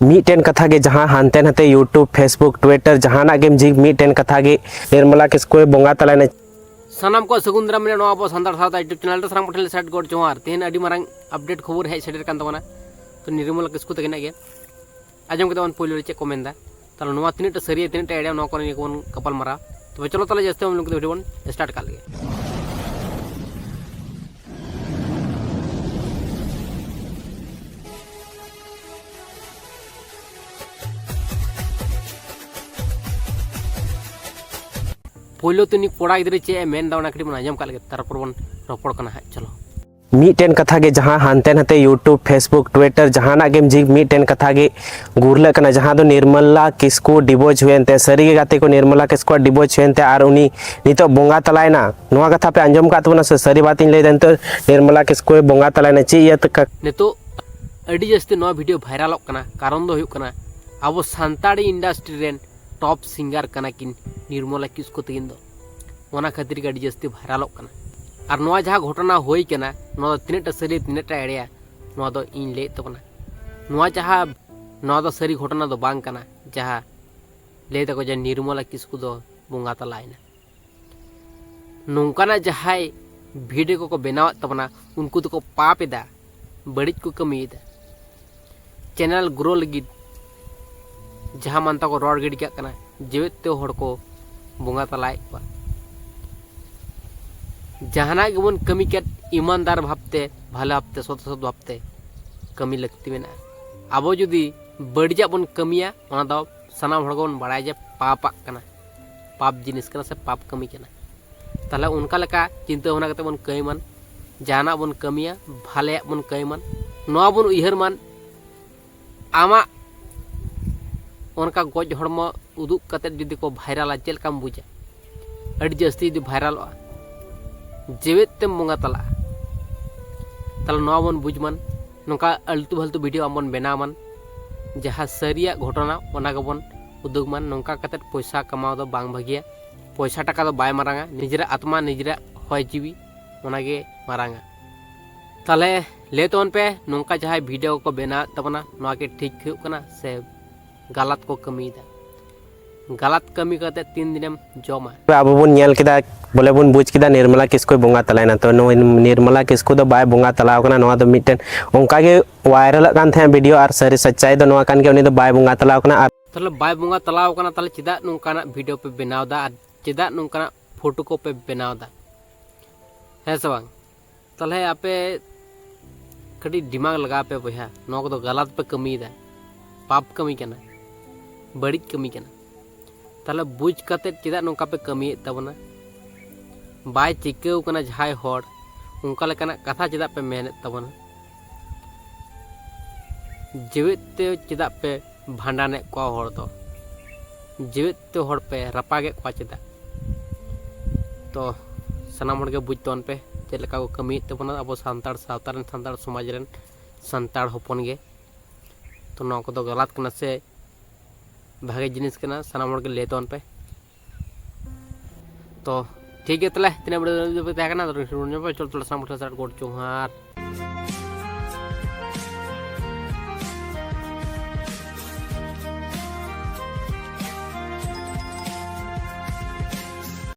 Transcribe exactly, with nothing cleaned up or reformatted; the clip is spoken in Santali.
ᱢᱤᱫᱴᱮᱱ ᱠᱟᱛᱷᱟ ᱜᱮ, ᱡᱟᱦᱟᱸ ᱦᱟᱱᱛᱮ ᱱᱟᱛᱮ YouTube, Facebook, Twitter, ᱡᱟᱦᱟᱱᱟᱜ ᱜᱮᱢ ᱡᱷᱤᱡ, ᱢᱤᱫᱴᱮᱱ ᱠᱟᱛᱷᱟ ᱜᱮ, ᱱᱤᱨᱢᱚᱞᱟ ᱠᱤᱥᱠᱩᱭ ᱵᱚᱸᱜᱟ ᱛᱟᱞᱟᱭᱮᱱᱟ᱾ ᱥᱟᱱᱟᱢ ᱠᱚ ᱥᱟᱹᱜᱩᱱ ᱫᱟᱨᱟᱢ ᱢᱮᱱᱟᱜᱼᱟ ᱱᱚᱣᱟ ᱟᱵᱚ ᱥᱟᱱᱛᱟᱲ ᱥᱟᱶᱛᱟ YouTube ᱪᱮᱱᱮᱞ ᱨᱮ᱾ ᱥᱟᱱᱟᱢ ᱠᱚᱴᱷᱮᱱ ᱞᱮ ᱥᱟᱹᱴ ᱜᱚᱰ ᱡᱚᱦᱟᱨ᱾ ᱛᱮᱦᱮᱧ ᱟᱹᱰᱤ ᱢᱟᱨᱟᱝ ᱟᱯᱰᱮᱴ ᱠᱷᱚᱵᱚᱨ ᱦᱮᱡ ᱥᱮᱴᱮᱨ ᱠᱟᱱ ᱛᱟᱵᱚᱱᱟ᱾ ᱛᱚ ᱱᱤᱨᱢᱚᱞᱟ ᱠᱤᱥᱠᱩ ᱛᱟᱹᱠᱤᱱᱟᱜ ᱜᱮ ᱟᱸᱡᱚᱢ ᱠᱟᱛᱮ ᱵᱚᱱ ᱯᱳᱭᱞᱳ ᱨᱮ ᱪᱮᱫ ᱠᱚ ᱢᱮᱱᱫᱟ, ᱛᱟᱦᱞᱮ ᱱᱚᱣᱟ ᱛᱤᱱᱟᱹᱜ ᱴᱟ ᱥᱟᱹᱨᱤᱭᱟ, ᱛᱤᱱᱟᱹᱜ ᱴᱟ ᱮᱲᱮᱭᱟ, ᱱᱚᱣᱟ ᱠᱚ ᱱᱤᱭᱮ ᱠᱚᱵᱚᱱ ᱜᱟᱯᱟᱞ ᱢᱟᱨᱟᱣᱟ᱾ ᱛᱚᱵᱮ ᱪᱚᱞᱚ ᱛᱟᱦᱞᱮ ᱡᱟᱹᱥᱛᱤ ᱵᱟᱝ ᱞᱚᱝ ᱠᱟᱛᱮ ᱵᱷᱤᱰᱤᱭᱳ ᱵᱚᱱ ᱥᱴᱟᱨᱴ ᱠᱟᱜ ᱞᱮᱜᱮ᱾ ᱯᱳᱭᱞᱳ ᱛᱮ ᱩᱱᱤ ᱠᱚᱲᱟ ᱜᱤᱫᱽᱨᱟᱹ ᱪᱮᱫ ᱮ ᱢᱮᱱᱫᱟ, ᱚᱱᱟ ᱠᱟᱹᱴᱤᱡ ᱵᱚᱱ ᱟᱸᱡᱚᱢ ᱠᱟᱜ ᱞᱮᱜᱮ, ᱛᱟᱨᱯᱚᱨ ᱵᱚᱱ ᱨᱚᱯᱚᱲ ᱠᱟᱱᱟ ᱦᱟᱸᱜ᱾ ᱪᱚᱞᱚ᱾ ᱢᱤᱫᱴᱮᱱ ᱠᱟᱛᱷᱟ ᱜᱮ, ᱡᱟᱦᱟᱸ ᱦᱟᱱᱛᱮ ᱱᱟᱛᱮ YouTube, Facebook, Twitter, ᱡᱟᱦᱟᱱᱟᱜ ᱜᱮᱢ ᱡᱷᱤᱡ, ᱢᱤᱫᱴᱮᱱ ᱠᱟᱛᱷᱟ ᱜᱮ ᱜᱩᱨᱞᱟᱹᱜ ᱠᱟᱱᱟ, ᱡᱟᱦᱟᱸ ᱫᱚ ᱱᱤᱨᱢᱚᱞᱟ ᱠᱤᱥᱠᱩ ᱰᱤᱵᱳᱡᱽ ᱦᱩᱭᱮᱱ ᱛᱮ᱾ ᱥᱟᱹᱨᱤ ᱜᱮ ᱜᱟᱛᱮ ᱠᱚ, ᱱᱤᱨᱢᱚᱞᱟ ᱠᱤᱥᱠᱩᱣᱟᱜ ᱰᱤᱵᱳᱡᱽ ᱦᱩᱭᱮᱱ ᱛᱮ ᱟᱨ ᱩᱱᱤ ᱱᱤᱛᱚᱜ ᱵᱚᱸᱜᱟ ᱛᱟᱞᱟᱭᱮᱱᱟ᱾ ᱱᱚᱣᱟ ᱠᱟᱛᱷᱟ ᱯᱮ ᱟᱸᱡᱚᱢ ᱠᱟᱜ ᱛᱟᱵᱚᱱᱟ ᱥᱮ? ᱥᱟᱹᱨᱤ ᱵᱟᱛᱤᱧ ᱞᱟᱹᱭᱫᱟ, ᱱᱤᱛᱚᱜ ᱱᱤᱨᱢᱚᱞᱟ ᱠᱤᱥᱠᱩᱭ ᱵᱚᱸᱜᱟ ᱛᱟᱞᱟᱭᱮᱱᱟ᱾ ᱪᱮᱫ ᱤᱭᱟᱹ ᱛᱮ ᱠᱟ- ᱱᱤᱛᱚᱜ ᱟᱹᱰᱤ ᱡᱟᱹᱥᱛᱤ ᱱᱚᱣᱟ ᱵᱷᱤᱰᱤᱭᱳ ᱵᱷᱟᱭᱨᱟᱞᱚᱜ ᱠᱟᱱᱟ, ᱠᱟᱨᱚᱱ ᱫᱚ ᱦᱩᱭᱩᱜ ᱠᱟᱱᱟ ᱟᱵᱚ ᱥᱟᱱᱛᱟᱲᱤ ᱤᱱᱰᱟᱥᱴᱨᱤ ᱨᱮᱱ ᱴᱚᱯ ᱥᱤᱝᱜᱟᱨ ᱠᱟᱱᱟ ᱠᱤᱱ ᱱᱤᱨᱢᱚᱞᱟ ᱠᱤᱥᱠᱩ ᱛᱟᱹᱠᱤᱱ ᱫᱚ᱾ ᱚᱱᱟ ᱠᱷᱟᱹᱛᱤᱨ ᱜᱮ ᱟᱹᱰᱤ ᱡᱟᱹᱥᱛᱤ ᱵᱷᱟᱭᱨᱟᱞᱚᱜ ᱠᱟᱱᱟ᱾ ᱟᱨ ᱱᱚᱣᱟ ᱡᱟᱦᱟᱸ ᱜᱷᱚᱴᱚᱱᱟ ᱦᱩᱭ ᱠᱟᱱᱟ, ᱱᱚᱣᱟ ᱫᱚ ᱛᱤᱱᱟᱹᱜ ᱴᱟ ᱥᱟᱹᱨᱤ, ᱛᱤᱱᱟᱹᱜ ᱴᱟ ᱮᱲᱮᱭᱟ, ᱱᱚᱣᱟ ᱫᱚ ᱤᱧ ᱞᱟᱹᱭᱮᱫ ᱛᱟᱵᱚᱱᱟ᱾ ᱱᱚᱣᱟ ᱡᱟᱦᱟᱸ, ᱱᱚᱣᱟ ᱫᱚ ᱥᱟᱹᱨᱤ ᱜᱷᱚᱴᱚᱱᱟ ᱫᱚ ᱵᱟᱝ ᱠᱟᱱᱟ, ᱡᱟᱦᱟᱸ ᱞᱟᱹᱭ ᱫᱟᱠᱚ ᱡᱮ ᱱᱤᱨᱢᱚᱞᱟ ᱠᱤᱥᱠᱩ ᱫᱚ ᱵᱚᱸᱜᱟ ᱛᱟᱞᱟᱭᱮᱱᱟ᱾ ᱱᱚᱝᱠᱟᱱᱟᱜ ᱡᱟᱦᱟᱸᱭ ᱵᱷᱤᱰᱤᱭᱳ ᱠᱚᱠᱚ ᱵᱮᱱᱟᱣᱮᱫ ᱛᱟᱵᱚᱱᱟ, ᱩᱱᱠᱩ ᱫᱚᱠᱚ ᱯᱟᱯ ᱮᱫᱟ, ᱵᱟᱹᱲᱤᱡ ᱠᱚ ᱠᱟᱹᱢᱤᱭᱮᱫᱟ᱾ ᱪᱮᱱᱮᱞ ᱜᱨᱳ ᱞᱟᱹᱜᱤᱫ ᱡᱟᱦᱟᱸ ᱢᱟᱱ ᱛᱟᱠᱚ ᱨᱚᱲ ᱜᱤᱰᱤ ᱠᱟᱜ ᱠᱟᱱᱟ, ᱡᱮᱣᱮᱫ ᱛᱮ ᱦᱚᱲ ᱠᱚ ᱵᱚᱸᱜᱟ ᱛᱟᱞᱟᱭᱮᱫ ᱠᱚᱣᱟ᱾ ᱡᱟᱦᱟᱱᱟᱜ ᱜᱮᱵᱚᱱ ᱠᱟᱹᱢᱤ ᱠᱮᱫ, ᱤᱢᱟᱱᱫᱟᱨ ᱵᱷᱟᱵᱽᱛᱮ, ᱵᱷᱟᱞᱮ ᱵᱷᱟᱵᱽᱛᱮ, ᱥᱚᱛ ᱥᱚᱛ ᱵᱷᱟᱵᱽᱛᱮ ᱠᱟᱹᱢᱤ ᱞᱟᱹᱠᱛᱤ ᱢᱮᱱᱟᱜᱼᱟ᱾ ᱟᱵᱚ ᱡᱩᱫᱤ ᱵᱟᱹᱲᱤᱡᱟᱜ ᱵᱚᱱ ᱠᱟᱹᱢᱤᱭᱟ, ᱚᱱᱟ ᱫᱚ ᱥᱟᱱᱟᱢ ᱦᱚᱲ ᱜᱮᱵᱚᱱ ᱵᱟᱲᱟᱭᱟ ᱡᱮ ᱯᱟᱯᱟᱜ ᱠᱟᱱᱟ, ᱯᱟᱯ ᱡᱤᱱᱤᱥ ᱠᱟᱱᱟ ᱥᱮ ᱯᱟᱯ ᱠᱟᱹᱢᱤ ᱠᱟᱱᱟ᱾ ᱛᱟᱦᱞᱮ ᱚᱱᱠᱟ ᱞᱮᱠᱟ ᱪᱤᱱᱛᱟᱹ ᱵᱷᱟᱵᱽᱱᱟ ᱠᱟᱛᱮ ᱵᱚᱱ ᱠᱟᱹᱢᱤ ᱢᱟᱱ, ᱡᱟᱦᱟᱱᱟᱜ ᱵᱚᱱ ᱠᱟᱹᱢᱤᱭᱟ, ᱵᱷᱟᱞᱮᱭᱟᱜ ᱵᱚᱱ ᱠᱟᱹᱢᱤ ᱢᱟᱱ᱾ ᱱᱚᱣᱟ ᱵᱚᱱ ᱩᱭᱦᱟᱹᱨ ᱢᱟᱱ, ᱟᱢᱟᱜ ᱚᱱᱠᱟ ᱜᱚᱡ ᱦᱚᱲᱢᱚ ᱩᱫᱩᱜ ᱠᱟᱛᱮ ᱡᱩᱫᱤ ᱠᱚ ᱵᱷᱟᱭᱨᱟᱞᱟ, ᱪᱮᱫ ᱞᱮᱠᱟᱢ ᱵᱩᱡᱟ? ᱟᱹᱰᱤ ᱡᱟᱹᱥᱛᱤ ᱡᱩᱫᱤ ᱵᱷᱟᱭᱨᱟᱞᱚᱜᱼᱟ, ᱡᱮᱣᱮᱫ ᱛᱮᱢ ᱵᱚᱸᱜᱟ ᱛᱟᱞᱟᱜᱼᱟ, ᱛᱟᱦᱞᱮ ᱱᱚᱣᱟ ᱵᱚᱱ ᱵᱩᱡᱽ ᱢᱟᱱ, ᱱᱚᱝᱠᱟ ᱟᱞᱛᱩ ᱯᱷᱟᱞᱛᱩ ᱵᱷᱤᱰᱤᱭᱳ ᱟᱢ ᱵᱚᱱ ᱵᱮᱱᱟᱣ ᱢᱟᱱ, ᱡᱟᱦᱟᱸ ᱥᱟᱹᱨᱤᱭᱟᱜ ᱜᱷᱚᱴᱚᱱᱟ ᱚᱱᱟ ᱜᱮᱵᱚᱱ ᱩᱫᱩᱜᱽ ᱢᱟᱱ᱾ ᱱᱚᱝᱠᱟ ᱠᱟᱛᱮ ᱯᱚᱭᱥᱟ ᱠᱟᱢᱟᱣ ᱫᱚ ᱵᱟᱝ ᱵᱷᱟᱹᱜᱤᱭᱟ᱾ ᱯᱚᱭᱥᱟ ᱴᱟᱠᱟ ᱫᱚ ᱵᱟᱭ ᱢᱟᱨᱟᱝᱟ, ᱱᱤᱡᱮᱨᱟᱜ ᱟᱛᱢᱟ, ᱱᱤᱡᱮᱨᱟᱜ ᱦᱚᱭ ᱡᱤᱣᱤ, ᱚᱱᱟᱜᱮ ᱢᱟᱨᱟᱝᱟ᱾ ᱛᱟᱦᱚᱞᱮ ᱞᱟᱹᱭ ᱛᱟᱵᱚᱱ ᱯᱮ, ᱱᱚᱝᱠᱟ ᱡᱟᱦᱟᱸᱭ ᱵᱷᱤᱰᱤᱭᱳ ᱠᱚ ᱵᱮᱱᱟᱣᱮᱫ ᱛᱟᱵᱚᱱᱟ, ᱱᱚᱣᱟ ᱠᱤ ᱴᱷᱤᱠ ᱦᱩᱭᱩᱜ ᱠᱟᱱᱟ ᱥᱮ ᱜᱟᱞᱟᱛ ᱠᱚ ᱠᱟᱹᱢᱤᱭᱮᱫᱟ? ᱜᱟᱞᱟᱛ ᱠᱟᱹᱢᱤ ᱠᱟᱛᱮ ᱛᱤᱱ ᱫᱤᱱᱮᱢ ᱡᱚᱢᱟ? ᱟᱵᱚ ᱵᱚᱱ ᱧᱮᱞ ᱠᱮᱫᱟ, ᱵᱚᱞᱮ ᱵᱚᱱ ᱵᱩᱡᱽ ᱠᱮᱫᱟ ᱱᱤᱨᱢᱚᱞᱟ ᱠᱤᱥᱠᱩᱭ ᱵᱚᱸᱜᱟ ᱛᱟᱞᱟᱭᱮᱱᱟ᱾ ᱛᱚ ᱱᱩᱭ ᱱᱤᱨᱢᱚᱞᱟ ᱠᱤᱥᱠᱩ ᱫᱚ ᱵᱟᱭ ᱵᱚᱸᱜᱟ ᱛᱟᱞᱟᱣ ᱠᱟᱱᱟ, ᱱᱚᱣᱟ ᱫᱚ ᱢᱤᱫᱴᱮᱱ ᱚᱱᱠᱟ ᱜᱮ ᱵᱷᱟᱭᱨᱟᱞᱚᱜ ᱠᱟᱱ ᱛᱟᱦᱮᱸᱫ ᱵᱷᱤᱰᱤᱭᱳ, ᱟᱨ ᱥᱟᱹᱨᱤ ᱥᱟᱪᱪᱟᱭ ᱫᱚ ᱱᱚᱣᱟ ᱠᱟᱱ ᱜᱮᱭᱟ, ᱩᱱᱤ ᱫᱚ ᱵᱟᱭ ᱵᱚᱸᱜᱟ ᱛᱟᱞᱟᱣ ᱠᱟᱱᱟ᱾ ᱟᱨ ᱛᱟᱦᱚᱞᱮ ᱵᱟᱭ ᱵᱚᱸᱜᱟ ᱛᱟᱞᱟᱣ ᱠᱟᱱᱟ, ᱛᱟᱦᱚᱞᱮ ᱪᱮᱫᱟᱜ ᱱᱚᱝᱠᱟᱱᱟᱜ ᱵᱷᱤᱰᱤᱭᱳ ᱯᱮ ᱵᱮᱱᱟᱣ ᱮᱫᱟ ᱟᱨ ᱪᱮᱫᱟᱜ ᱱᱚᱝᱠᱟᱱᱟᱜ ᱯᱷᱳᱴᱳ ᱠᱚᱯᱮ ᱵᱮᱱᱟᱣ ᱮᱫᱟ? ᱦᱮᱸ ᱥᱮ ᱵᱟᱝ? ᱛᱟᱦᱚᱞᱮ ᱟᱯᱮ ᱠᱟᱹᱴᱤᱡ ᱫᱤᱢᱟᱜᱽ ᱞᱟᱜᱟᱣ ᱯᱮ ᱵᱚᱭᱦᱟ, ᱱᱚᱣᱟ ᱠᱚᱫᱚ ᱜᱟᱞᱟᱛ ᱯᱮ ᱠᱟᱹᱢᱤᱭᱮᱫᱟ, ᱯᱟᱯ ᱠᱟᱹᱢᱤ ᱠᱟᱱᱟ, ᱵᱟᱹᱲᱤᱡ ᱠᱟᱹᱢᱤ ᱠᱟᱱᱟ᱾ ᱛᱟᱦᱚᱞᱮ ᱵᱩᱡᱽ ᱠᱟᱛᱮᱫ ᱪᱮᱫᱟᱜ ᱱᱚᱝᱠᱟ ᱯᱮ ᱠᱟᱹᱢᱤᱭᱮᱫ ᱛᱟᱵᱚᱱᱟ? ᱵᱟᱭ ᱪᱤᱠᱟᱹᱣ ᱠᱟᱱᱟ ᱡᱟᱦᱟᱸᱭ ᱦᱚᱲ, ᱚᱱᱠᱟ ᱞᱮᱠᱟᱱᱟᱜ ᱠᱟᱛᱷᱟ ᱪᱮᱫᱟᱜ ᱯᱮ ᱢᱮᱱᱮᱫ ᱛᱟᱵᱚᱱᱟ? ᱡᱤᱣᱮᱫ ᱛᱮ ᱪᱮᱫᱟᱜ ᱯᱮ ᱵᱷᱟᱸᱰᱟᱱᱮᱫ ᱠᱚᱣᱟ ᱦᱚᱲ ᱫᱚ? ᱡᱤᱣᱮᱫ ᱛᱮ ᱦᱚᱲ ᱯᱮ ᱨᱟᱯᱟᱜᱮᱫ ᱠᱚᱣᱟ ᱪᱮᱫᱟᱜ? ᱛᱚ ᱥᱟᱱᱟᱢ ᱦᱚᱲ ᱜᱮ ᱵᱩᱡᱽ ᱛᱟᱵᱚᱱ ᱯᱮ ᱪᱮᱫ ᱞᱮᱠᱟ ᱠᱚ ᱠᱟᱹᱢᱤᱭᱮᱫ ᱛᱟᱵᱚᱱᱟ ᱟᱵᱚ ᱥᱟᱱᱛᱟᱲ ᱥᱟᱶᱛᱟ ᱨᱮᱱ, ᱥᱟᱱᱛᱟᱲ ᱥᱚᱢᱟᱡᱽ ᱨᱮᱱ ᱥᱟᱱᱛᱟᱲ ᱦᱚᱯᱚᱱ ᱜᱮ᱾ ᱛᱚ ᱱᱚᱣᱟ ᱠᱚᱫᱚ ᱜᱟᱞᱟᱛ ᱠᱟᱱᱟ ᱥᱮ ᱵᱷᱟᱜᱮ ᱡᱤᱱᱤᱥ ᱠᱟᱱᱟ, ᱥᱟᱱᱟᱢ ᱦᱚᱲ ᱜᱮ ᱞᱟᱹᱭ ᱛᱟᱵᱚᱱ ᱯᱮ᱾ ᱛᱚ ᱴᱷᱤᱠ ᱜᱮᱭᱟ, ᱛᱟᱦᱚᱞᱮ ᱛᱤᱱᱟᱹᱜ ᱵᱤᱰᱤᱭᱳ ᱯᱮ ᱛᱟᱦᱮᱸ ᱠᱟᱱᱟ, ᱛᱚ ᱪᱚᱞᱚ ᱛᱟᱦᱚᱞᱮ ᱥᱟᱱᱟᱢ ᱦᱚᱲ ᱴᱷᱮᱱ ᱥᱟᱨ ᱜᱚᱰ ᱡᱚᱦᱟᱨ᱾